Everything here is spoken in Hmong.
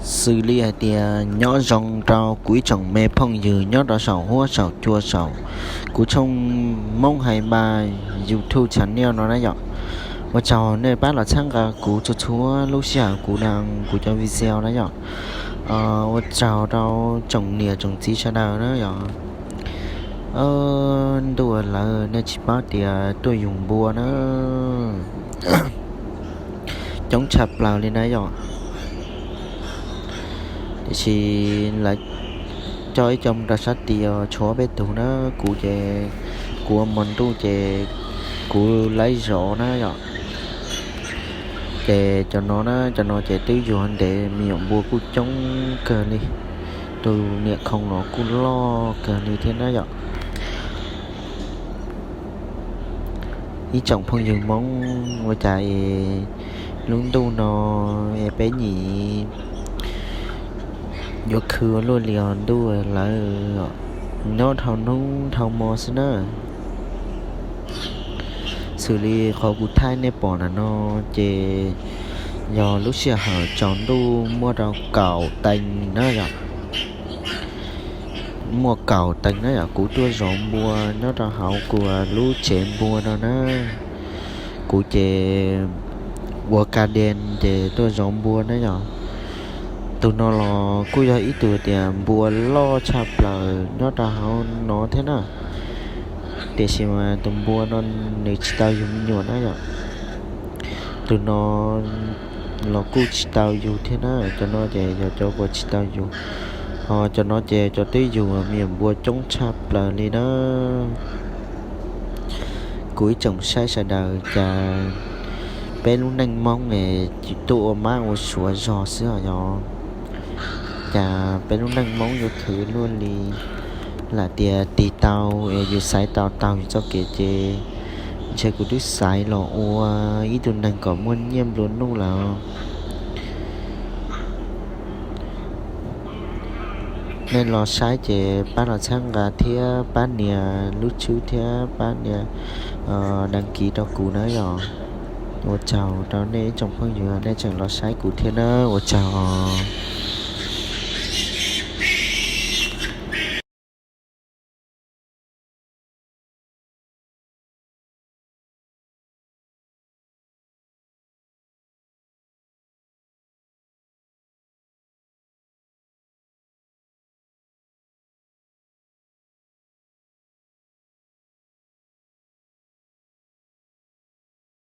Xws li hais tias nyob zoo rau kuv ib tsoom me phooj ywg nyob rau saum huab saum cua saum kuv tshooj Hmoob Hais Npas YouTube channel no na yom. Ua tsaug nej pab los txhawb nqa kuv txhua txhua lub sij hawm kuv da kuv cov video na yom. Ua tsaug rau tsoom niam tsoom txiv sawv daws na yom. Ntuj, lawv nej tsis paub tias tuaj yug npua na, coob tshaj plaws li na yom. Tiam sis lawv coj ib co mus rau sab tid tshuav peb tug na. Kuv ces kuv ua hmo ntuj ces kuv laib zov na yom. Ces cov no na, cov no ces twb yug ntev, me nyuam npua kuj coob kawg li. Tus niam khoo los kuj loj kawg li thiab na yom. Ib tsoom phooj ywg Hmoob, ua cas es lub ntuj no es peb nyiam yuav khw ua luaj li os ntuj, lawv nyob dhau hnub dhau hmo xwb na. Xws li qhov kuv thaij nej pom ntawm no ces yog lub sij hawm tsaus ntuj muaj rau kaum teev na yom. Muaj kaum teev na yom, kuv tuaj zov npua nyob rau hauv kuv lub tsev npua no na. Kuv ces ua ka den ces tuaj zov npua na yom. Tus no los kuj yog ib tug tias npua loj tshaj plaws nyob rau hauv no thiab na. Tiam sis mas tus npua no nws tsis tau yug me nyuam na yom. Tus no los kuj tsis tau yug thiab na. Cov no ces yog cov uas tsis tau yug, ho cov no ces cov twb yug, me nyuam npua coob tshaj plaws li na. Kuv ib tsoom saib sawv daws, cas peb lub neej Hmoob es tuaj ua mab ua suav zog xwb os yog. Cas peb lub neej Hmoob yuav khwv luaj li. Lam tias tig tau es yus xaiv tau taug yus txoj kev ces ntshe kuv twb xaiv los ua ib tug neeg kom muaj nyiaj nplua nuj lawm. Nej los saib ces pab los txhawb nqa thiab pab nias lub tswb thiab pab nias đăng ký rau kuv na yom. Ua tsaug rau nej ib tsoom phooj ywg nej tseem los saib kuv thiab na, ua tsaug os.